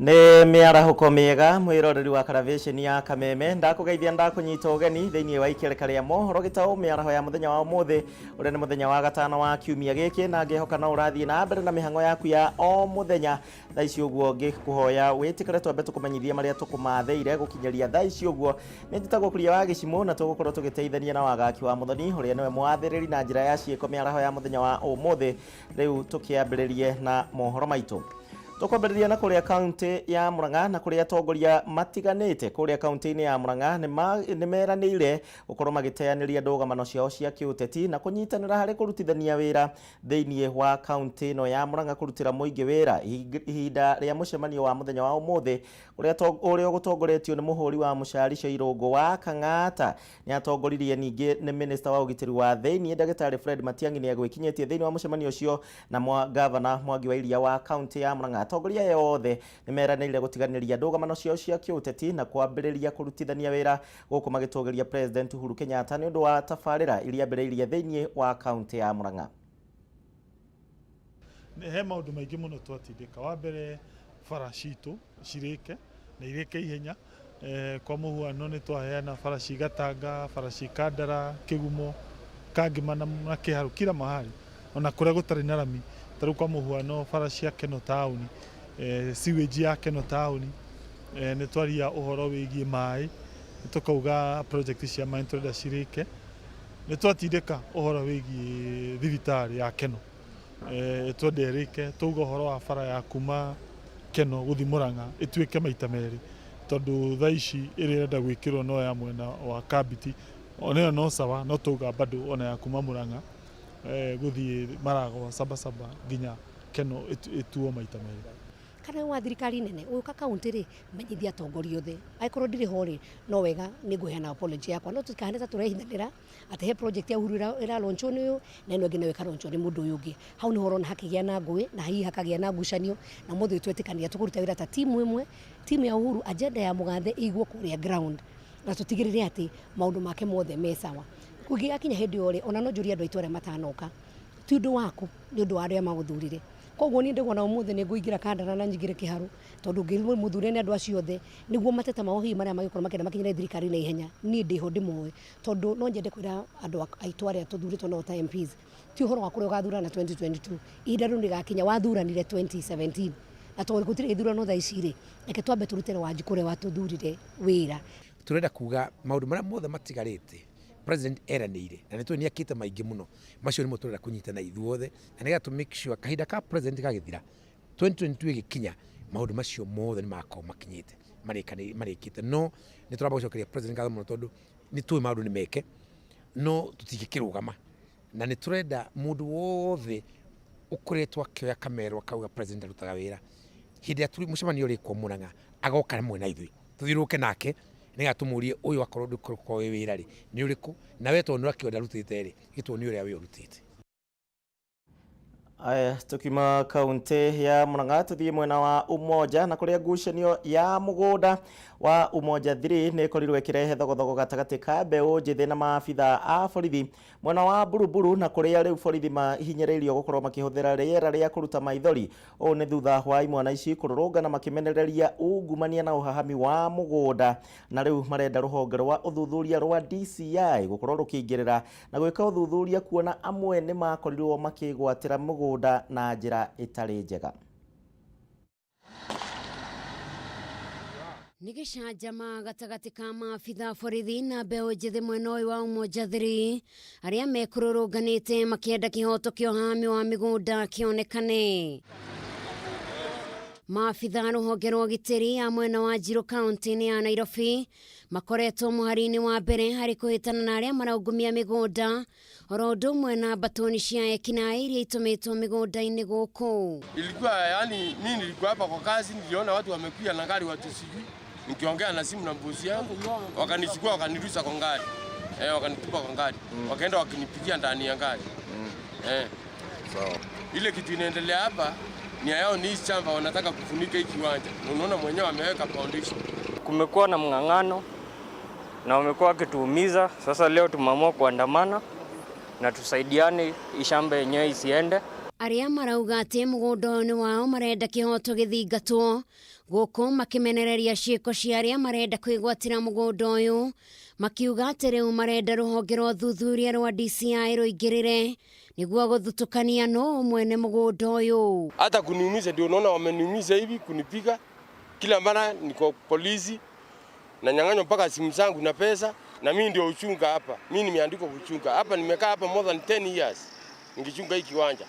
Nĩ mĩarahũko mĩega, mwĩroreri wa karavĩceni ya Kameme. Ndakũgeithia, ndakũnyita ũgeni thĩinĩ wa ikereka rĩa mohoro gĩtaũ mĩaraho ya mũthenya wa ũmũthĩ, ũrĩa nĩ mũthenya wa gatano wa kiumia gĩkĩ, na ngĩhoka no ũrathiĩ na mbere na mĩhang'o yaku ya o mũthenya. Thaa ici ũguo ngĩkũhoya wĩtĩkĩre twambe tũkũmenyithie marĩa tũkũmathĩire gũkinyĩria thaa ici ũguo. Nĩ njĩtagwo Kuria wa Gĩcimũ, na tũgũkorwo tũgĩteithania na Wagaki wa Mũthoni, ũrĩa nĩwe mwathĩrĩri na njĩra ya ciĩko mĩaraho ya mũthenya wa ũmũthĩ. Rĩu tũkĩambĩrĩrie na mohoro maitũ. Tũkwambĩrĩria na kũrĩa kaunti ya Murang'a, na kũrĩa atongoria matiganĩte kũrĩa kaunti-inĩ ya Murang'a nĩ meranĩire gũkorwo magĩteanĩria ndũgamano ciao cia kĩũteti na kũnyitanĩra harĩ kũrutithania wĩra thĩinĩ wa kaunti ĩno ya Murang'a kũrutĩra mũingĩ wĩra. Ihinda rĩa mũcemanio wa mũthenya wa ũmũthĩ ũrĩa ũgũtongoretio nĩ mũhũri wa mũcarico Irũngũ wa Kang'ata, nĩ atongoririe ningĩ nĩ minista wa ũgitĩri wa thĩinĩ Ndagĩtarĩ Fred Matiang'i nĩ agwĩkinyĩtie thĩinĩ wa mũcemanio ũcio na ngavana Mwangi wa Iria wa kaunti ya Murang'a. Atongoria aya othe nĩ meranĩire gũtiganĩria ndũgamano ciao cia kĩũteti na kwambĩrĩria kũrutithania wĩra gũkũ magĩtũgĩria President Uhuru Kenyatta nĩ ũndũ wa tabarĩra iria ambĩrĩirie thĩinĩ wa kaunti ya Murang'a. He maũndũ maingĩ mũno twatindĩka. Wa mbere, bara citũ cirĩke na irĩke ihenya. Kwa mũhuano, nĩ twaheana bara ci Gatanga, bara ci Kandara, Kĩgumo, Kangĩma na Kĩharũ, kila mahali, ona kũrĩa gũtarĩ na rami. Ta rĩu kwa mũhuano, bara cia Keno taũni, sewage ya Keno taũni, nĩ twaria ũhoro wĩgiĩ maĩ, tũkauga project cia maĩ tũrenda cirĩke. Nĩ twatindĩka ũhoro wĩgiĩ thibitarĩ ya Keno, twende ĩrĩke. Twauga ũhoro wa bara ya kuma Keno gũthiĩ Murang'a ĩtuĩke maita merĩ, tondũ thaa ici ĩrĩa ĩrenda gwĩkĩrwo no ya mwena wa Kambiti, ona ĩyo no sawa, no twauga bado ona ya kuma Murang'a gũthiĩ Maragwa, Sabasaba nginya Keno ĩtuo maita merĩ. Kana wĩ wa thirikari nene ũgĩũka kaunti rĩ, menyithia atongoria othe. Angĩkorwo ndirĩ ho rĩ, no wega nĩ ngũheana apology yakwa, no tũtikahane ta tũrehithanĩra atĩ he project ya Uhuru ĩra launch wo nĩ ũyũ na ĩno ĩngĩ nayo ĩka launch wo nĩ mũndũ ũyũ ũngĩ. Hau nĩho ũrona hakĩgĩa na ngũĩ na hihi hakagĩa na ngucanio, na ũmũthĩ ũyũ twetĩkanĩra tũkũruta wĩra ta timu ĩmwe, timu ya Uhuru, agenda ya mũgathe ĩigwo kũrĩa ground na tũtigĩrĩre atĩ maũndũ make mothe me sawa. Kũngĩgakinya hĩndĩ ĩyo rĩ, ona no njũrie andũ aitũ arĩa matanoka, ti ũndũ waku, nĩ ũndũ wa arĩa magũthurire. Koguo niĩ ndĩgwo na ũmũthĩ nĩ ngũingĩra Kandara na nyingĩre Kĩharũ, tondũ ngĩrwo mũthure nĩ andũ acio othe, nĩguo mateta mao hihi marĩa mangĩkorwo makĩenda makinyĩre thirikari na ihenya, niĩ ndĩho ndĩmoe. Tondũ no nyende kwĩra andũ aitũ arĩa tũthurĩtwo nao ta MPs, ti ũhoro wa kũrĩa ũgathurana 2022, ihinda rĩu rĩgakinya, wathuranire 2017, na tondũ gũtirĩ gĩthurano thaa ici rĩ, reke twambe tũrutĩre Wanjikũ ũrĩa watũthurire wĩra. Tũrenda kuga maũndũ marĩa mothe matigarĩte president eranĩire, na nĩ tũĩ nĩ akĩte maingĩ mũno, macio nĩmo tũrenda kũnyitana ithuothe na nĩgetha tũ make sure kahinda ka president gagĩthira 2022 ĩgĩkinya, maũndũ macio mothe nĩ magakorwo makinyĩte marĩkĩte. No nĩ tũramba gũcokeria president ngatho mũno, tondũ nĩ tũĩ maũndũ nĩ meke, no tũtingĩkĩrũgama, na nĩ tũrenda mũndũ wothe ũkoretwo akĩoya kamerwa akauga president arutaga wĩra, hĩndĩ ĩrĩa mũcemanio ũrĩkwo Murang'a, agoka hamwe na ithuĩ tũthiũrũrũke nake nĩgetha tũmũrie, ũyũ akorwo ndũkorwo wĩ wĩra rĩ, nĩ ũrĩkũ, na we tondũ nĩ ũrakĩona ndarutĩte rĩ, gĩtuonie ũrĩa we ũrutĩte. Aya, tukiuma kaunti ya Murang'a tuthiĩ mwena wa Umoja, na kũrĩa ngucanio ya mũgũnda wa Umoja 3 nĩ ĩkorirwo ĩkĩrehe thogothogo gatagatĩ ka mbeũ njĩthĩ na maabitha a borithi mwena wa Buruburu, na kũrĩa rĩu borithi mahinyĩrĩirio gũkorwo makĩhũthĩra rĩera rĩa kũruta maithori. Ũũ nĩ thutha wa imwana ici kũrũrũngana makĩmenereria ungumania na ũhahami wa mũgũnda, na rĩu marenda rũhonge rwa ũthuthuria rwa DCI gũkorwo rũkĩingĩrĩra na gwĩka ũthuthuria kuona amwe nĩ makorirwo makĩgwatĩra mũgũnda na njĩra ĩtarĩ njega. Nĩ gĩcanjama gatagatĩ ka maabitha borithi na mbeũ njĩthĩ mwena ũyũ wa Umoja 3 arĩa mekũrũrũnganĩte makĩenda kĩhoto kĩa ũhami wa mĩgũnda kĩonekane. Maabitha rũhonge rwa ũgitĩri a mwena wa Njirũ kaunti-inĩ ya Nairobi makoretwo mũhari-inĩ wa mbere harĩ kũhĩtana na arĩa maraungumia mĩgũnda, oro ũndũ ũmwe na mbatoni cia ekinaĩ iria itũmĩtwo mĩgũnda-inĩ gũkũ. Ilikuwa yani, mimi nilikuwa hapa kwa kazi, niliona watu wamekuja na gari, watu sijui, nikiongea na simu na mbosi yangu, wakanichukua wakanirusha kwa gari, wakanitupa kwa gari, wakaenda wakinipigia ndani ya gari. Ile kitu inaendelea hapa nia yao ni hii shamba wanataka kufunika hii kiwanja. Na unaona mwenyewe ameweka foundation. Kumekuwa na mng'ang'ano na wamekuwa wakituumiza. Sasa leo tumeamua kuandamana na tusaidiane hii shamba yenyewe isiende. Arĩa marauga atĩ mũgũnda ũyũ nĩ wao marenda kĩhoto gĩthingatwo gũkũ makĩmenereria ciĩko cia arĩa marenda kwĩgwatĩra mũgũnda ũyũ, makiuga atĩ rĩu marenda rũhonge rwa ũthuthuria rwa DCI rũingĩrĩre nĩguo gũthutũkania nũ mwene mũgũnda ũyũ. Hata kuniumiza ndio unaona wameniumiza hivi kunipiga kila mara, niko polisi na nyang'anywa mpaka simu zangu na pesa, na mimi ndio uchunga hapa. Mimi nimeandikwa kuchunga hapa, nimekaa hapa more than 10 years nikichunga hii kiwanja,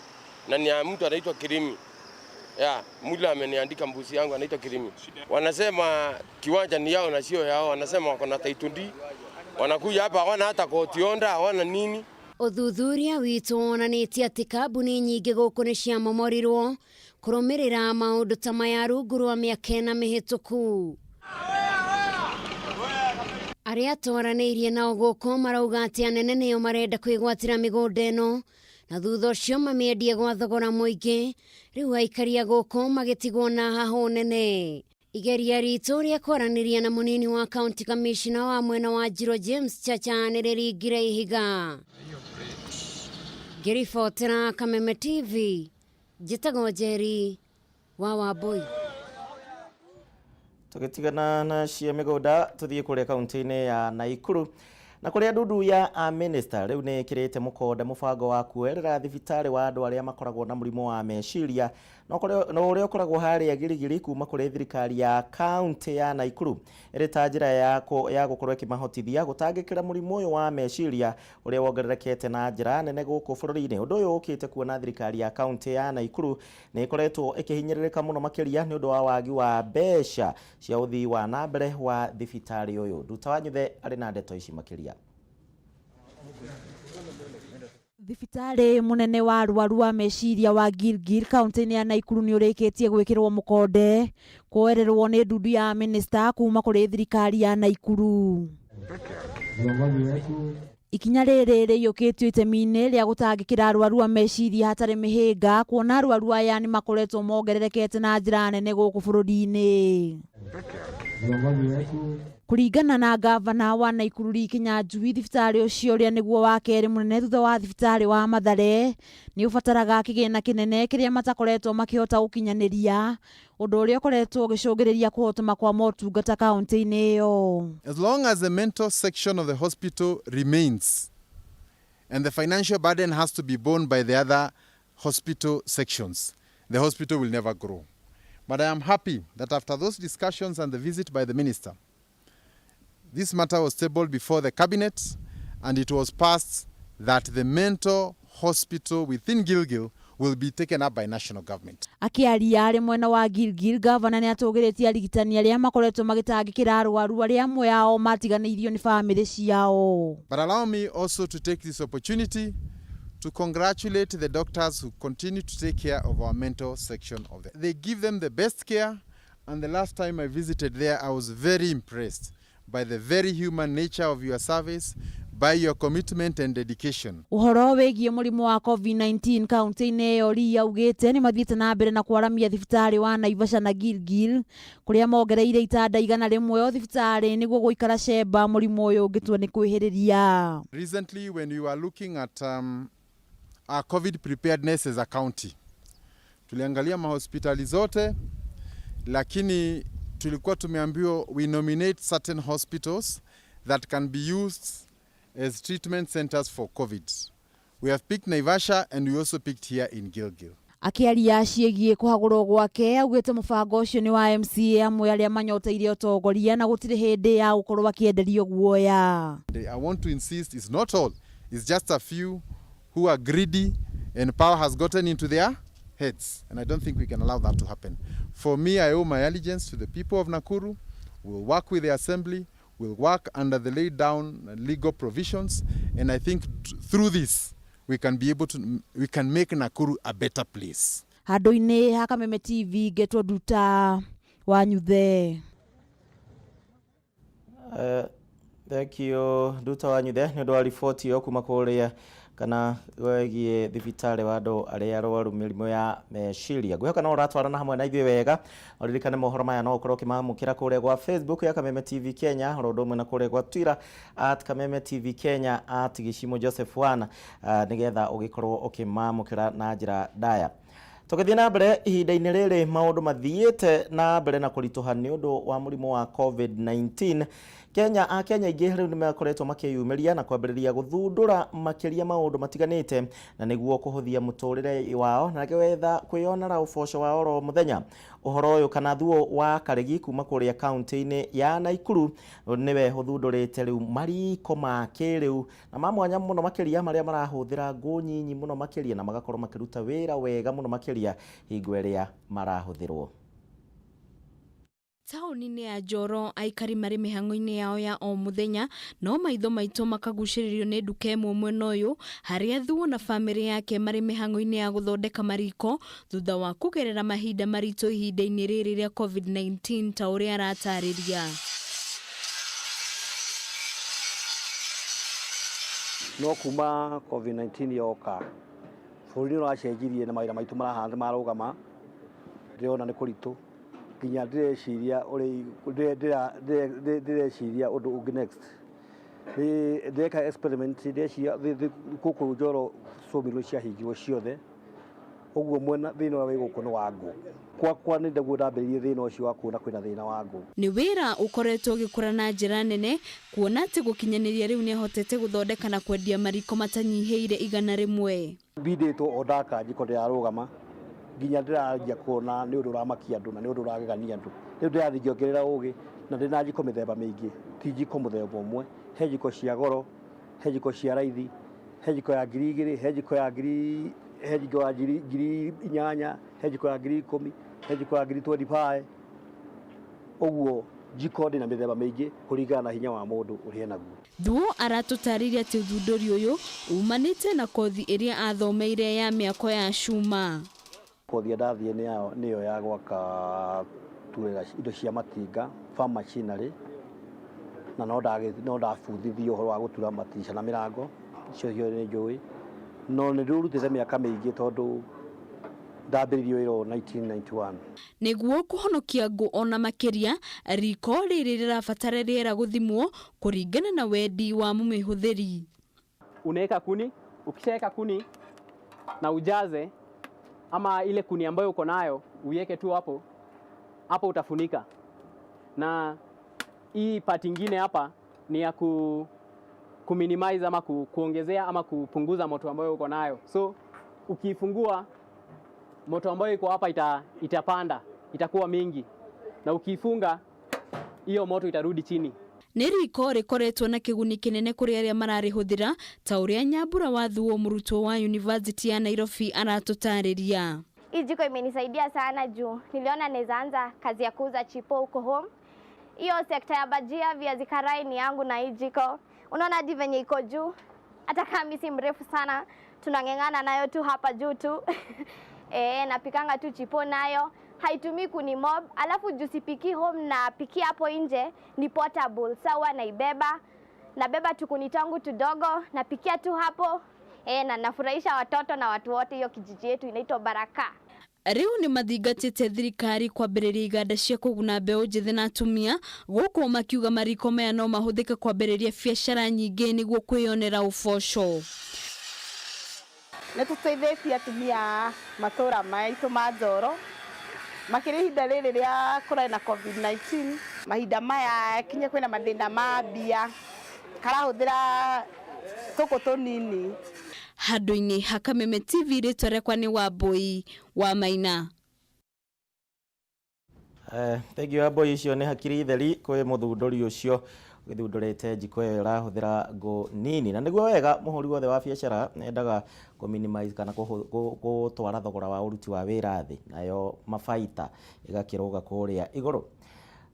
na ni mtu anaitwa Kirimi ya mule ameniandika mbuzi yangu anaitwa Kirimi. Wanasema kiwanja ni yao na sio yao, wanasema wako na title deed. Wanakuja hapa hawana hata court order, hawana nini. Ũthuthuria witũ wonanĩtie atĩ kambuni nyingĩ gũkũ nĩ ciamomorirwo kũrũmĩrĩra maũndũ ta maya rungu rwa mĩaka ĩna mĩhĩtũku. Arĩa twaranĩirie nao gũkũ marauga atĩ anene nĩo marenda kwĩgwatĩra mĩgũnda ĩno na thutha ũcio mamĩendie gwa thogora mũingĩ, rĩu aikaria gũkũ magĩtigwo na hahũ nene. Igeria ritũ rĩa kwaranĩria na mũnini wa county commissioner wa mwena wa Njiro James Chacha nĩ rĩringire ihiga. Ngĩribotera Kameme TV, njĩtagwo Njeri wa Wambui. Tũgĩtigana na cia mĩgũnda tũthiĩ kũrĩa kaunti-inĩ ya Naikuru na kũrĩa ndundu ya a minister rĩu nĩ ĩkĩrĩte mũkonde mũbango wa kuoerera thibitarĩ wa andũ arĩa makoragwo na mũrimũ wa meciria na ũrĩa ũkoragwo harĩa Girigiri kuma kũrĩ thirikari ya kaunti ya Naikuru ĩrĩ ta njĩra ya gũkorwo ĩkĩmahotithia gũtangĩkĩra mũrimũ ũyũ wa meciria ũrĩa wongererekete na njĩra nene gũkũ bũrũri-inĩ. Ũndũ ũyũ ũkĩte kuona thirikari ya kaunti ya Naikuru nĩ ĩkoretwo ĩkĩhinyĩrĩrĩka mũno makĩria nĩ ũndũ wa wagi wa mbeca cia ũthii wa na mbere wa thibitarĩ ũyũ. Nduta wa Nyuthe arĩ na ndeto ici makĩria. Thibitarĩ mũnene wa arwaru a meciria wa Gilgil kaunti-inĩ ya Naikuru nĩ ũrĩkĩtie gwĩkĩrwo mũkonde kwoererwo nĩ ndundu ya minista kuma kũrĩ thirikari ya Naikuru. Ikinya rĩrĩ rĩiyũkĩtio itemi-inĩ rĩa gũtangĩkĩra arwaru a meciria hatarĩ mĩhĩnga, kuona arwaru aya nĩ makoretwo mongererekete na njĩra nene gũkũ bũrũri-inĩ. Kũringana na gavana wa Naikuru Lee Kinyanjui, thibitarĩ ũcio ũrĩa nĩguo wa kerĩ mũnene thutha wa thibitarĩ wa Mathare nĩ ũbataraga kĩgĩna kĩnene kĩrĩa matakoretwo makĩhota gũkinyanĩria, ũndũ ũrĩa ũkoretwo ũgĩcũngĩrĩria kũhotoma kwa motungata kaunti-inĩ ĩyo. As long as the mental section of the hospital remains and the financial burden has to be borne by the other hospital sections, the hospital will never grow. But I am happy that after those discussions and the visit by the minister, this matter was tabled before the cabinet and it was passed that the mental hospital within Gilgil will be taken up by national government. Akĩaria arĩ mwena wa Gilgil, gavana nĩ atũgĩrĩtie arigitani arĩa makoretwo magĩtangĩkĩra arwaru arĩa amwe ao matiganĩirio nĩ bamĩrĩ ciao. But allow me also to take this opportunity to congratulate the doctors who continue to take care of our mental section of the. They give them the best care, and the last time I visited there, I was very impressed by the very human nature of your service, by your commitment and dedication. Ũhoro wĩgiĩ mũrimũ wa COVID-19 kaunti-inĩ ĩyo, Lee augĩte nĩ mathiĩte na mbere na kwaramia thibitarĩ wa Naivasha na Gilgil kũrĩa mongereire itanda 100 o thibitarĩ nĩguo gũikara cemba mũrimũ ũyũ ũngĩtua nĩ kwĩhĩrĩria. Recently, when we were looking at our COVID preparedness as a county, tuliangalia mahospitali zote, lakini tulikuwa tumeambiwa we nominate certain hospitals that can be used as treatment centers for COVID. We have picked Naivasha and we also picked here in Gilgil. Akĩaria ciĩgiĩ kũhagũrwo gwake, augĩte mũbango ũcio nĩ wa MCA amwe arĩa manyoteire ũtongoria na gũtirĩ hĩndĩ ya gũkorwo akĩenderio guoya. I want to insist it's not all, it's just a few who are greedy and power has gotten into their heads, and I don't think we can allow that to happen. For me, I owe my allegiance to the people of Nakuru. We'll work with the assembly, we'll work under the laid down legal provisions, and I think through this we can be able to, we can make Nakuru a better place. Handũ-inĩ ha Kameme TV ngetwo Nduta wa Nyuthe. Thank you Nduta wa Nyuthe nĩ ũndũ wa riboti ĩyo kuma kũrĩa Kana wĩgiĩ thibitarĩ wa andũ arĩa arwaru mĩrimũ ya meciria. Ngwĩhoka no ũratwarana hamwe na ithuĩ wega. Ũririkane mohoro maya no ũkorwo ũkĩmamũkĩra kũrĩa gwa Facebook ya Kameme TV Kenya, oro ũndũ ũmwe na kũrĩa gwa Twitter @KamemeTV Kenya, @GicimoJoseph 1, nĩgetha ũgĩkorwo ũkĩmamũkĩra na njĩra ndaya. Tũgĩthiĩ na mbere, ihinda-inĩ rĩrĩ maũndũ mathiĩte na mbere na kũritũha nĩ ũndũ wa mũrimũ wa COVID-19, Kenya Akenya aingĩ rĩu nĩ makoretwo makĩyumĩria na kwambĩrĩria gũthundũra makĩria maũndũ matiganĩte na nĩguo kũhũthia mũtũrĩre wao na gwetha kwĩyonera ũboco wa oro mũthenya. Ũhoro ũyũ kana thuo wa Karegi kuma kũrĩa kaunti-inĩ ya Naikuru nĩwe ũthundũrĩte rĩu mariko ma kĩrĩu na ma mwanya mũno makĩria, marĩa marahũthĩra ngũ nyinyi mũno makĩria na magakorwo makĩruta wĩra wega mũno makĩria hingo ĩrĩa marahũthĩrwo. Taũni-inĩ ya Njoro, aikari marĩ mĩhang'o-inĩ yao ya o mũthenya, no maitho maitũ makagucĩrĩrio nĩ nduka ĩmwe mwena ũyũ harĩa Thuo na bamĩrĩ yake marĩ mĩhang'o-inĩ ya gũthondeka mariko thutha wa kũgerera mahinda maritũ ihinda-inĩ rĩrĩ rĩa COVID-19, ta ũrĩa aratarĩria. No kuma COVID-19 yoka, bũrũri nĩ ũracenjirie na mawĩra maitũ marahana marũgama. Ndĩrona nĩ kũritũ, nginya ndĩreciria ndĩreciria ũndũ ũngĩ next. Ndĩreka experiment, ndĩreciria gũkũ Njoro sawmill ciahingirwo ciothe, ũguo mwena thĩna ũrĩa wĩ gũkũ nĩ wa ngũ. Gwakwa nĩ ndaguo ndambĩrĩirie thĩna ũcio wa kuona kwĩna thĩna wa ngũ. Nĩ wĩra ũkoretwo ũgĩkũra na njĩra nene, kuona atĩ gũkinyanĩria rĩu nĩahotete gũthondeka na kwendia mariko matanyihĩire 100. Mbindĩtwo o ndaka njiko ndĩrarũgama, nginya ndĩranjia kuona nĩ ũndũ ũramakia andũ na nĩ ũndũ ũragegania andũ. Rĩu ndĩrathiĩ ngĩongerera ũgĩ, na ndĩna njiko mĩthemba mĩingĩ, ti njiko mũthemba ũmwe. He njiko cia goro, he njiko cia raithi, he njiko ya 2000, he njiko ya ngiri, he njiko ya 8000, he njiko ya 10,000, he njiko ya 25,000. Ũguo njiko ndĩna mĩthemba mĩingĩ kũringana na hinya wa mũndũ ũrĩa enaguo. Thuo aratũtarĩria atĩ ũthundũri ũyũ umanĩte na kothi ĩrĩa athomeire ya mĩako ya cuma. Kothi ĩrĩa ndathiĩ nĩyo ya gwaka turera indo cia matinga, farm machinery, na no ndabundithio ũhoro wa gũtura matirisha na mĩrango, icio ciothe nĩ njũĩ. No nĩ ndĩrutĩte mĩaka mĩingĩ tondũ ndambĩrĩirie wĩra ũyũ 1991. Nĩguo kũhonokia ngũ ona makĩria, riko rĩrĩ rĩrabatara rĩera gũthimwo kũringana na wendi wa mũmĩhũthĩri. Unaweka kuni, ukishaweka kuni na ujaze, ama ile kuni ambayo uko nayo uiweke tu hapo, hapo utafunika. Na hii part ingine hapa ni ya kuminimize ama kuongezea ama kupunguza moto ambayo uko nayo. So ukifungua moto ambayo iko hapa itapanda, itakuwa mingi, na ukifunga hiyo moto itarudi chini. Nĩ riko rĩkoretwo na kĩguni kĩnene kũrĩ arĩa mararĩhũthĩra, ta ũrĩa Nyambura wa Thuo, mũrutwo wa University ya Nairobi, aratũtarĩria. Hii jiko imenisaidia sana juu niliona naweza anza kazi ya kuuza chipo huko home. Hiyo sekta ya bajia, viazi karai ni yangu na hii jiko. Unaona hadi venye iko juu, hata kama mimi si mrefu sana, tunang'eng'ana nayo tu hapa juu tu. Napikanga tu chipo nayo, haitumii kuni mob. Alafu juu sipiki home na pikia hapo nje, ni portable. Sawa, naibeba, nabeba tu kuni tangu tudogo, napikia tu hapo. Na nafurahisha watoto na watu wote. Hiyo kijiji yetu inaitwa Baraka. Rĩu nĩ mathingatĩte thirikari kwambĩrĩria iganda cia kũguna mbeũ njĩthĩ na atumia, gũkũ makiuga mariko maya no mahũthĩke kwambĩrĩria biacara nyingĩ nĩguo kwĩyonera ũboco. Nĩ tũteithĩtie atumia matũra maitũ ma Njoro makĩria ihinda rĩrĩ rĩa kũrarĩ na COVID-19. Mahinda maya kinya kwĩna mathĩna ma mbia, karahũthĩra tũkũ tũnini. Handũ-inĩ ha Kameme TV, rĩtwa rĩakwa nĩ Wambui wa Maina. Thengiũ Wambui, icio nĩ hakiri theri kwĩ mũthundũri ũcio ũgĩthundũrĩte njiko ĩyo ĩrahũthĩra ngũ nini, na nĩguo wega mũhũri wothe wa biacara endaga kũ minimize kana gũtwara thogora wa ũruti wa wĩra thĩ, nayo mabaita ĩgakĩrũga kũrĩa igũrũ.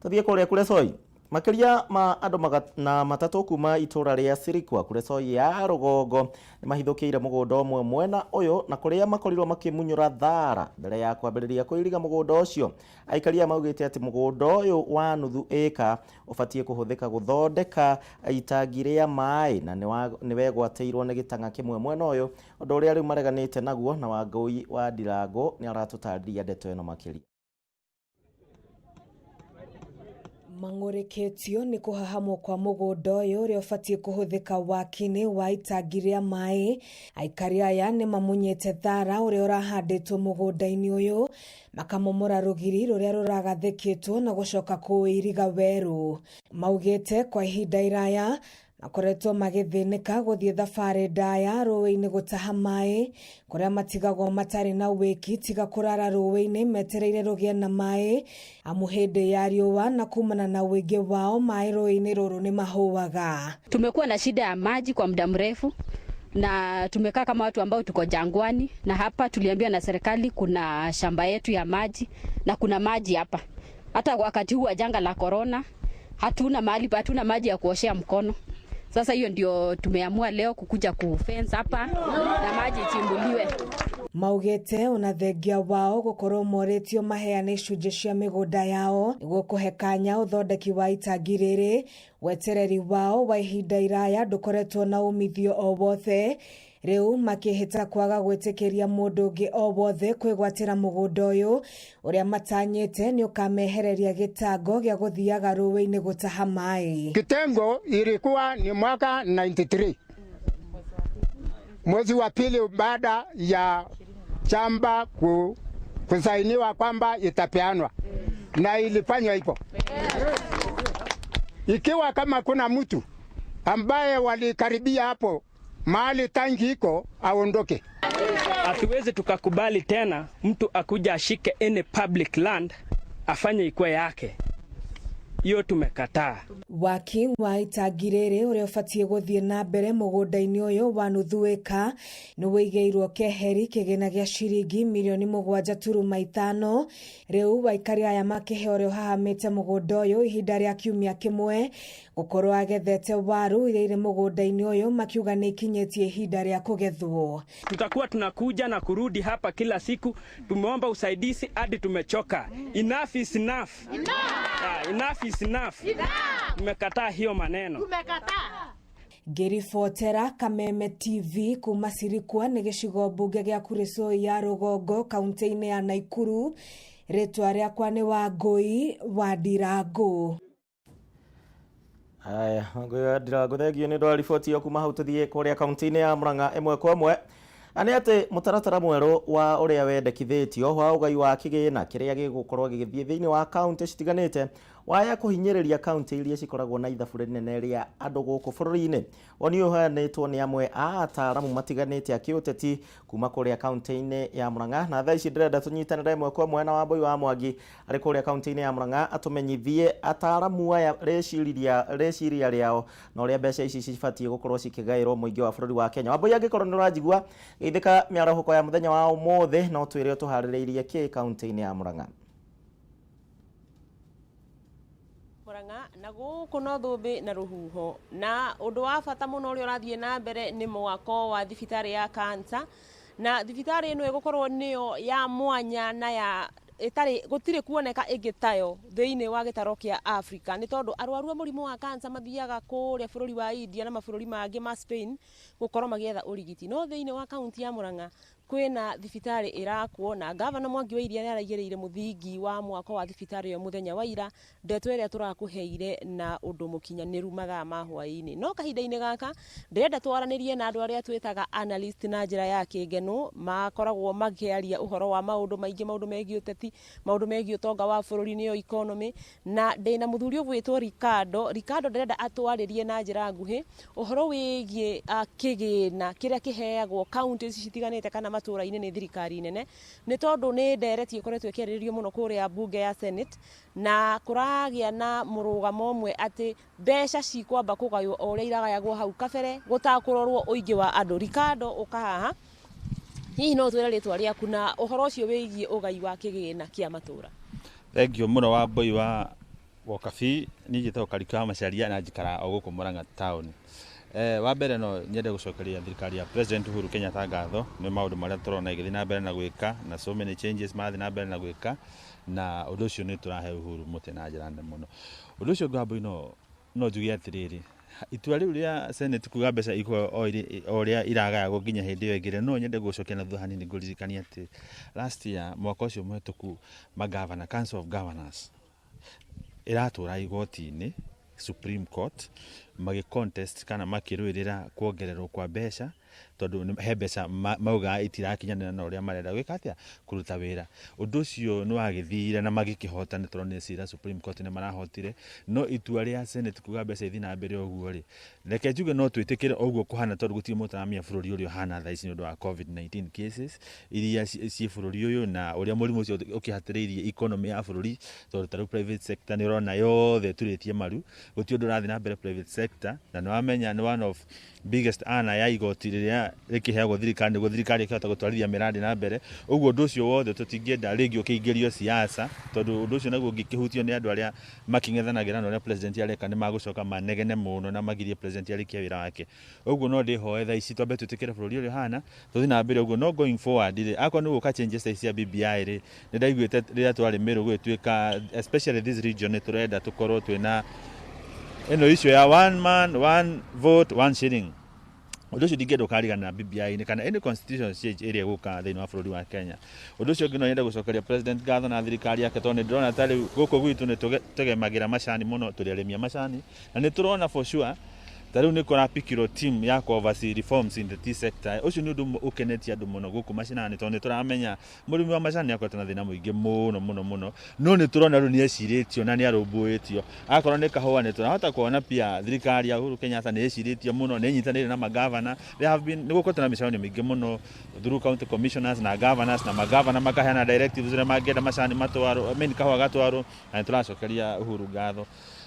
Tũthiĩ kũrĩa Kuresoi. Makĩria ma andũ magana matatũ kuma itũra rĩa Sirikwa Kuresoi ya rũgongo nĩ mahithũkĩire mũgũnda ũmwe mwena ũyũ na kũrĩa makorirwo makĩmunyũra thara mbere ya kwambĩrĩria kũiriga mũgũnda ũcio. Aikari aya maugĩte atĩ mũgũnda ũyũ wa nuthu ĩka ũbatiĩ kũhũthĩka gũthondeka itangi rĩa maĩ na nĩ wegwatĩirwo nĩ gĩtang'a kĩmwe mwena ũyũ, ũndũ ũrĩa rĩu mareganĩte naguo. Na Wangũi wa Ndirango nĩ aratũtarĩria ndeto ĩno makĩria. Mang'ũrĩkĩtio nĩ kũhahamwo kwa mũgũnda ũyũ ũrĩa ũbatiĩ kũhũthĩka waki-inĩ wa itangi rĩa maĩ. Aikari aya nĩ mamunyĩte thara ũrĩa ũrahandĩtwo mũgũnda-inĩ ũyũ, makamomora rũgiri rũrĩa rũragathĩkĩtwo na gũcoka kũũiriga werũ. Maugĩte kwa ihinda iraya makoretwo magĩthĩnĩka gũthiĩ thabarĩ ndaya rũĩ-inĩ gũtaha maĩ, kũrĩa matigagwo matarĩ na wĩki tiga kũrara rũĩ-inĩ metereire rũgĩe na maĩ, amu hĩndĩ ya riũa na kumana na ũingĩ wao maĩ rũĩ-inĩ rũrũ nĩ mahũaga. Tumekuwa na shida ya maji kwa muda mrefu na tumekaa kama watu ambao tuko jangwani, na hapa tuliambiwa na serikali kuna shamba yetu ya maji na kuna maji hapa. Hata wakati huu wa janga la corona hatuna mahali, hatuna maji ya kuoshea mkono. Sasa hiyo ndio tumeamua leo kukuja kufence hapa na maji ichimbuliwe. Maugĩte ona thengia wao gũkorwo morĩtio maheane icunjĩ cia mĩgũnda yao nĩguo kũhe kanya ũthondeki wa itangi rĩrĩ, wetereri wao wa ihinda iraya ndũkoretwo na umithio o wothe. Rĩu makĩhĩta kwaga gwĩtĩkĩria mũndũ ũngĩ o wothe kwĩgwatĩra mũgũnda ũyũ ũrĩa matanyĩte nĩ ũkamehereria gĩtango gĩa gũthiaga rũĩ-inĩ gũtaha maĩ. Kitengo ilikuwa ni mwaka 93 mwezi wa pili baada ya chamba kusainiwa kwamba itapeanwa, na ilifanywa hivyo. Ikiwa kama kuna mtu ambaye walikaribia hapo mahali tangi iko, aondoke. Hatuwezi tukakubali tena mtu akuja ashike any public land afanye ikuwe yake. Hiyo tumekataa. Waki wa itangi rĩrĩ ũrĩa ũbatiĩ gũthiĩ na mbere mũgũnda-inĩ ũyũ wa nuthu ĩka nĩ wĩigĩirwo keheri kĩgĩna gĩa ciringi mirioni 7.5. Rĩu aikari aya makĩhe ũrĩa ũhahamĩte mũgũnda ũyũ ihinda rĩa kiumia kĩmwe gũkorwo agethete waru iria irĩ mũgũnda-inĩ ũyũ, makiuga nĩ ikinyĩtie ihinda rĩa kũgethwo. Tutakuwa tunakuja na kurudi hapa kila siku, tumeomba usaidizi hadi tumechoka. Enough is enough. Enough is enough. Tumekataa hiyo maneno. Ngĩribotera Kameme TV kuma Sirikwa nĩ gĩcigo mbunge gĩa Kuresoi ya rũgongo kaunti-inĩ ya Naikuru. Rĩtwa rĩakwa nĩ Wangũi wa Ndirango. Aya, Wangũi wa Ndirango, thengio nĩ ũndũ wa riboti ĩyo kuma hau. Tũthiĩ kũrĩa kaunti-inĩ ya Murang'a ĩmwe kwa ĩmwe. Na nĩ atĩ mũtaratara mwerũ wa ũrĩa wendekithĩtio wa ũgai wa kĩgĩna kĩrĩa gĩgũkorwo gĩgĩthiĩ thĩinĩ wa kaunti citiganĩte waya kũhinyĩrĩria kaunti iria cikoragwo na ithabu rĩnene rĩa andũ gũkũ bũrũri-inĩ. Woni ũyũ ũheanĩtwo nĩ amwe a ataaramu matiganĩte a kĩũteti kuma kũrĩa kaunti-inĩ ya Murang'a. Na thaa ici ndĩrenda tũnyitanĩre ĩmwe kwa ĩmwe na Wambui wa Mwangi arĩ kũrĩa kaunti-inĩ ya Murang'a atũmenyithie ataaramu aya rĩciria rĩao na ũrĩa mbeca ici cibatiĩ gũkorwo cikĩgaĩrwo mũingĩ wa bũrũri wa Kenya. Wambui, angĩkorwo nĩ ũranjigua, geithĩka mĩarahũko ya mũthenya wa ũmũthĩ na ũtwĩre ũtũharĩrĩirie kĩ kaunti-inĩ ya Murang'a. Murang'a na gũkũ no thũmbĩ na rũhuho, na ũndũ wa bata mũno ũrĩa ũrathiĩ na mbere nĩ mwako wa thibitarĩ ya cancer, na thibitarĩ ĩno ĩgũkorwo nĩyo ya mwanya na ya ĩtarĩ gũtirĩ kuoneka ĩngĩ tayo thĩinĩ wa gĩtaro kĩa Africa, nĩ tondũ arwaru a mũrimũ wa cancer mathiaga kũrĩa bũrũri wa India na mabũrũri mangĩ ma Spain gũkorwo magĩetha ũrigiti, no thĩinĩ wa kaunti ya Murang'a kwĩna thibitarĩ ĩrakwo, na gavana Mwangi wa Iria nĩaraigĩrĩire mũthingi wa mwako wa thibitarĩ ĩyo mũthenya wa ira, ndeto ĩrĩa tũrakũheire na ũndũ mũkinyanĩru mathaa ma hwaĩ-inĩ. No kahinda-inĩ gaka ndĩrenda twaranĩrie na andũ arĩa twĩtaga analyst na njĩra ya kĩngeno, makoragwo makĩaria ũhoro wa maũndũ maingĩ, maũndũ megiĩ ũteti, maũndũ megiĩ ũtonga wa bũrũri nĩyo economy, na ndĩna mũthuri ũgwĩtwo Ricardo. Ricardo ndĩrenda atwarĩrie na njĩra nguhĩ ũhoro wĩgiĩ kĩgĩna kĩrĩa kĩheagwo kaunti ici citiganĩte kana matũũra-inĩ nĩ thirikari nene, nĩ tondũ nĩ ndereti ĩkoretwo ĩkĩarĩrĩrio mũno kũrĩa mbunge ya Senate, na kũragĩa na mũrũgamo ũmwe atĩ mbeca cikwamba kũgaywo o ũrĩa iragayagwo hau kabere gũtakũrorwo ũingĩ wa andũ. Ricardo, ũka haha, hihi no ũtwĩre rĩtwa rĩaku na ũhoro ũcio wĩgiĩ ũgai wa kĩgĩna kĩa matũũra? Thengio mũno Wambui wa Wokabi niĩ njĩtagwo Kariuki wa Macharia na njikaraga o gũkũ Murang'a town. Wa mbere no nyende gũcokeria thirikari ya President Uhuru Kenyatta ngatho nĩ maũndũ marĩa tũrona ĩgĩthiĩ na mbere na gwĩka na so many changes marathiĩ na mbere na gwĩka, na ũndũ ũcio nĩ tũrahe Uhuru mũtĩ na njĩra nene mũno. Ũndũ ũcio ũngĩ Wambũi no njuge atĩrĩrĩ, itua rĩu rĩa Senate kuga mbeca ikũheo o ũrĩa iragayagwo nginya hĩndĩ ĩyo ĩngĩ, no nyende gũcokia na thutha hanini ngũririkanie atĩ last year, mwaka ũcio mũhetũku, magavana, Council of Governors ĩratũra igoti-inĩ Supreme Court magĩ contest kana makĩrũĩrĩra kuongererwo kwa mbeca, tondũ he mbeca maugaga itirakinyanĩra na ũrĩa marenda gwĩka atĩa, kũruta wĩra. Ũndũ ũcio nĩ wagĩthire na magĩkĩhota, nĩ tũronire cira Supreme Court nĩ marahotire, no itua rĩa Senate kuga mbeca ithiĩ na mbere ũguo rĩ, reke njuge no twĩtĩkĩre ũguo kũhana, tondũ gũtirĩ mũndũ ũtaramenya bũrũri ũrĩa ũhana thaa ici nĩ ũndũ wa COVID-19 cases iria ciĩ bũrũri ũyũ, na ũrĩa mũrimũ ũcio ũkĩhatĩrĩirie economy ya bũrũri, tondũ ta rĩu private sector nĩ ũrona yothe ĩturĩtie maru, gũtirĩ ũndũ ũrathiĩ na mbere private sector, na nĩ wamenya nĩ one of biggest earner ya igoti rĩrĩa rĩkĩheagwo thirikari nĩguo thirikari ĩkĩhota gũtwarithia mĩrandi na mbere. Ũguo ũndũ ũcio wothe tũtingĩenda rĩngĩ ũkĩingĩrio siasa, tondũ ũndũ ũcio naguo ũngĩkĩhutio nĩ andũ arĩa makĩng'ethanagĩra na ũrĩa president areka, nĩ magũcoka manegene mũno na magirie president arĩkie wĩra wake. Ũguo no ndĩhoe thaa ici twambe twĩtĩkĩre bũrũri ũrĩa ũhana, tũthiĩ na mbere ũguo, no going forward rĩ, akorwo nĩ gũka changes thaa ici cia BBI rĩ, nĩ ndaiguĩte rĩrĩa twarĩ Meru gũgĩtuĩka, especially this region, nĩ tũrenda tũkorwo twĩna ĩno issue ya one man, one vote, one shilling. Ũndũ ũcio ndingĩenda ũkarigana na BBI-inĩ kana any constitution change ĩrĩa ĩgũka thĩinĩ wa bũrũri wa Kenya. Ũndũ ũcio ũngĩ no nyende gũcokeria president ngatho na thirikari yake, tondũ nĩ ndĩrona ta rĩu gũkũ gwitũ nĩ tũgemagĩra macani mũno, tũrĩ arĩmi a macani, na nĩ tũrona for sure ta rĩu nĩ kũrapikirwo team ya kũ oversee reforms in the tea sector. Ũcio nĩ ũndũ ũmwe ũkenetie andũ mũno gũkũ macinani, tondũ nĩ tũramenya mũrĩmi wa macani nĩ akoretwo na thĩna mũingĩ mũno mũno mũno, no nĩ tũrona rĩu nĩ ecirĩtio na nĩ arũmbũĩtio. Akorwo nĩ kahũa, nĩ tũrahota kuona pia thirikari ya Uhuru Kenyatta nĩ ĩcirĩtie mũno, nĩ ĩnyitanĩire na magavana. There have been, nĩ gũkoretwo na mĩcemanio mĩingĩ mũno through county commissioners na governors, na magavana makaheana directives ũrĩa mangĩenda macani matwarwo, I mean kahũa gatwarwo, na nĩ tũracokeria Uhuru ngatho.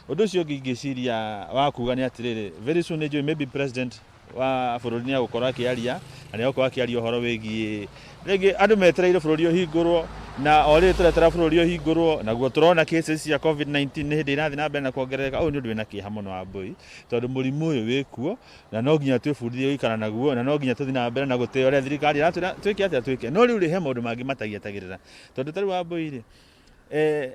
Ũndũ ũcio ũngĩ ingĩciria wa kuga nĩ atĩrĩrĩ, very soon nĩ njũĩ maybe president wa bũrũri nĩ agũkorwo akĩaria, na nĩ agũkorwo akĩaria ũhoro wĩgiĩ rĩngĩ andũ metereire bũrũri ũhingũrwo, na o rĩrĩ tũretera bũrũri ũhingũrwo, naguo tũrona cases cia COVID-19 nĩ hĩndĩ irathiĩ na mbere na kuongerereka. Ũyũ nĩ ũndũ wĩna kĩeha mũno Wambũi, tondũ mũrimũ ũyũ wĩkuo na no nginya twĩbundithie gũikara naguo, na no nginya tũthiĩ na mbere na gũtĩĩa ũrĩa thirikari ĩratwĩra twĩke atĩa twĩke. No rĩu rĩ, he maũndũ mangĩ matagietagĩrĩra, tondũ ta rĩu Wambũi rĩ,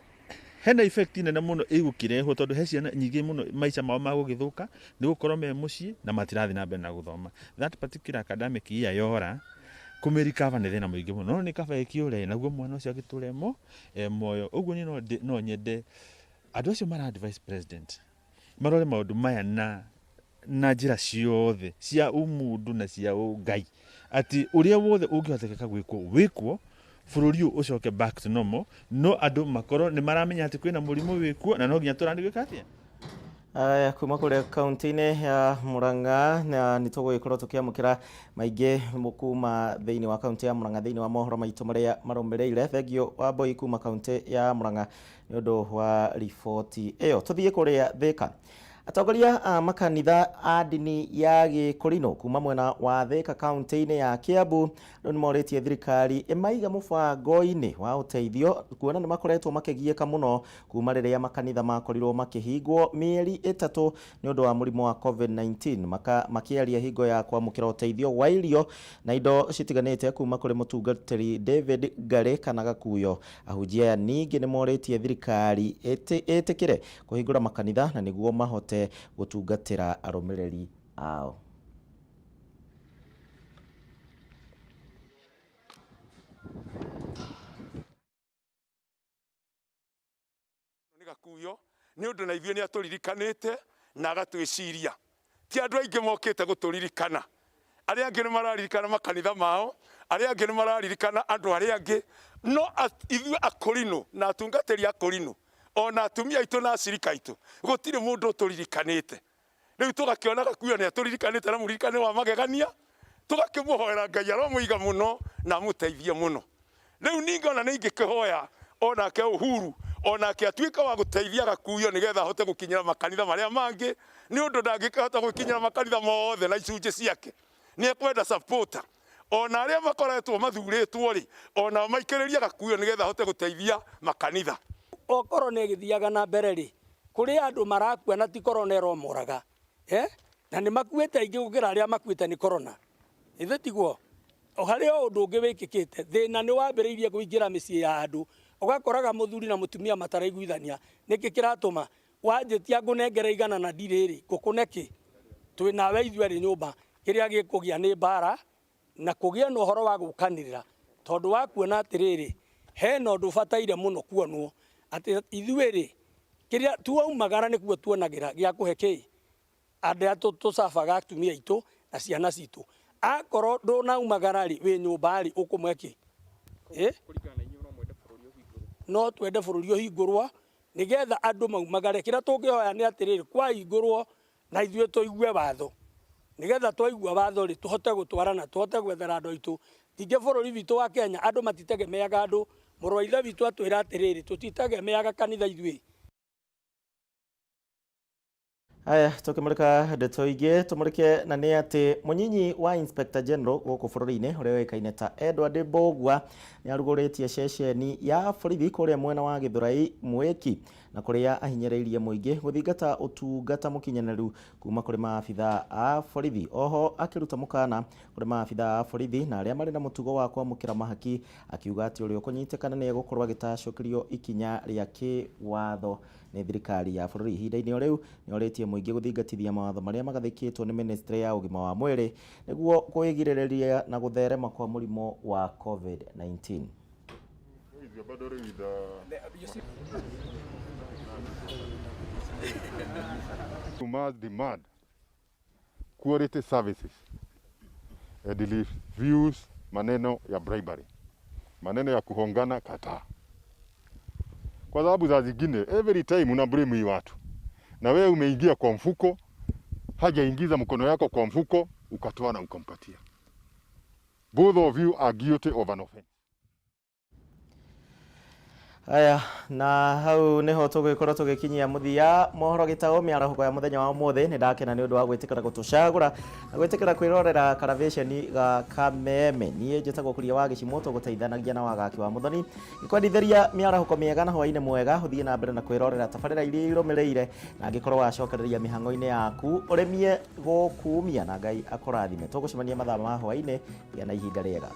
hena effect nene mũno ĩgũkĩrehwo, tondũ he ciana nyingĩ mũno maica mao magũgĩthũka nĩ gũkorwo me mũciĩ na matirathiĩ na mbere na gũthoma. That particular academic year yora, kũmĩrikava nĩ thĩna mũingĩ mũno, no nĩ kaba ĩkĩũre naguo mwana ũcio agĩtũre muoyo. Ũguo niĩ no nyende andũ acio mara advise president marore maũndũ maya na njĩra ciothe cia ũmũndũ na cia ũngai, atĩ ũrĩa wothe ũngĩhotekeka gwĩkwo wĩkwo, bũrũri ũyũ ũcoke back to normal, no andũ makorwo nĩ maramenya atĩ kwĩna mũrimũ wĩkuo na no nginya tũrani gwĩka atĩa. Aya, kuma kũrĩa kaunti-inĩ ya Murang'a, na nĩ tũgũgĩkorwo tũkĩamũkĩra maingĩ kuma thĩinĩ wa kaunti ya Murang'a thĩinĩ wa mohoro maitũ marĩa marũmĩrĩire. Thengio Wambũi kuma kaunti ya Murang'a nĩ ũndũ wa riboti ĩyo. Tũthiĩ kũrĩa Thika. Atongoria a makanitha a ndini ya Gĩkũrinũ kuma mwena wa Thika kaunti-inĩ ya Kiambu rĩu nĩ morĩtie thirikari ĩmaige mũbango-inĩ wa ũteithio, kuona nĩ makoretwo makĩgiĩka mũno kuma rĩrĩa makanitha makorirwo makĩhingwo mĩeri 3 nĩ ũndũ wa mũrimũ wa COVID-19. Makĩaria hingo ya kwamũkĩra ũteithio wa irio na indo citiganĩte kuma kũrĩ mũtungatĩri David Ngari kana Gakuyo. Ahunjia aya ningĩ nĩ morĩtie thirikari ĩtĩkĩre kũhingũra makanitha na nĩguo mahote gũtungatĩra arũmĩrĩri ao. Nĩ Gakuyo nĩ ũndũ na ithuĩ nĩ atũririkanĩte na agatwĩciria. Ti andũ aingĩ mokĩte gũtũririkana, arĩa angĩ nĩ mararirikana makanitha mao, arĩa angĩ nĩ mararirikana andũ arĩa angĩ, no ithuĩ akũrinũ na atungatĩri akũrinũ ona atumia aitũ na acirika aitũ gũtirĩ mũndũ ũtũririkanĩte. Rĩu tũgakĩona Gakuyo nĩ atũririkanĩte na mũririkane wa magegania, tũgakĩmũhoera Ngai aromũiga mũno na amũteithie mũno. Rĩu ningĩ ona nĩ ingĩkĩhoya onake Uhuru onake atuĩke wa gũteithia Gakuyo nĩgetha ahote gũkinyĩra makanitha marĩa mangĩ, nĩ ũndũ ndangĩkĩhota gũkinyĩra makanitha mothe na icunjĩ ciake. Nĩ ekwenda supporter ona arĩa makoretwo mathurĩtwo rĩ, ona maikĩrĩrie Gakuyo nĩgetha ahote gũteithia makanitha. Okorwo nĩ ĩgĩthiaga na mbere rĩ, Kũrĩ andũ marakua na ti korona ĩromoraga, eh? Na nĩ makuĩte aingĩ gũkĩra arĩa makuĩte nĩ korona. Ithĩ tiguo? Harĩ o ũndũ ũngĩ wĩkĩkĩte, thĩna nĩ wambĩrĩirie kũingĩra mĩciĩ ya andũ, ũgakoraga mũthuri na mũtumia mataraiguithania. Nĩkĩ kĩratũma? Wanjĩtia ngũnengere igana na ndirĩ-rĩ, ngũkũne kĩ? Twĩ nawe ithuerĩ nyũmba, kĩrĩa gĩkũgĩa nĩ mbara na kũgĩe na ũhoro wa gũkanĩrĩra, tondũ wa kuona atĩrĩrĩ, hena ũndũ ũbataire mũno kuonwo, atĩ ithuĩ-rĩ, kĩrĩa tuaumagara nĩkuo tuonagĩra gĩa kũhe kĩ? Arĩa tũcabaga atumia aitũ na ciana citũ. Akorwo ndũnaumagara-rĩ, wĩ nyũmba-rĩ, ũkũmwe kĩ? Ĩ? No twende bũrũri ũhingũrwo, nĩgetha andũ maumagare. Kĩrĩa tũngĩhoya nĩ atĩrĩrĩ, kwahingũrwo na ithuĩ tũigue watho, nĩgetha twaigua watho rĩ, tũhote gũtwarana, tũhote gwethera andũ aitũ. Ningĩ bũrũri witũ wa Kenya andũ matitegemeaga andũ, mũrũ wa ithe witũ atwĩra atĩrĩrĩ, tũtitegemeaga kanitha ithuĩ. Aya, tũkĩmũrĩka ndeto ingĩ tũmũrĩke na nĩ atĩ mũnyinyi wa Inspector General gũkũ bũrũri-inĩ ũrĩa ũĩkaine ta Edward Mbũgua nĩ arugũrĩtie ceceni ya borithi kũrĩa mwena wa Gĩthũrai Mwĩki na kũrĩa ahinyĩrĩirie mũingĩ gũthingata ũtungata mũkinyanĩru kuma kũrĩ maabithaa a borithi. Oho akĩruta mũkana kũrĩ maabithaa a borithi na arĩa marĩ na mũtugo wa kwamũkĩra mahaki akiuga atĩ ũrĩa ũkũnyitĩkana nĩ egũkorwo agĩtacũkĩrio ikinya rĩa kĩwatho nĩ thirikari ya bũrũri. Ihinda-inĩ o rĩu nĩ orĩtie mũingĩ gũthingatithia mawatho marĩa magathĩkĩtwo nĩ ministry ya ũgima wa mwĩrĩ nĩguo kwĩgirĩrĩria na gũtherema kwa mũrimũ wa COVID-19. You must demand quality services and refuse maneno ya bribery, maneno ya kuhongana, kataa. Kwa sababu za zingine every time una blame hii watu, na wewe umeingia kwa mfuko, hajaingiza mkono yako kwa mfuko ukatoa na ukampatia. Both of you are guilty of an offense. Aya, na hau niho tũgĩkorwo tũgĩkinyia mũthia mohoro gĩtaũ mĩarahũko ya mũthenya wa ũmũthĩ. Nĩ ndakena nĩ ũndũ wa gwĩtĩkĩra gũtũcagũra na gwĩtĩkĩra kwĩrorera karavĩceni ga Kameme. Niĩ njĩtagwo Kuria wa Gĩcimũ, tũgũteithanagia na Wagaki wa Mũthoni gĩkwendithĩria mĩarahũko mĩega na hwainĩ mwega. Ũthiĩ na mbere na kwĩrorera tabarĩra iria irũmĩrĩire, na angĩkorwo wacokereria mĩhang'o-inĩ yaku ũrĩmie gũkumia, na Ngai akũrathime. Tũgũcemania mathaa ma hwainĩ. Gĩa na ihinda rĩega.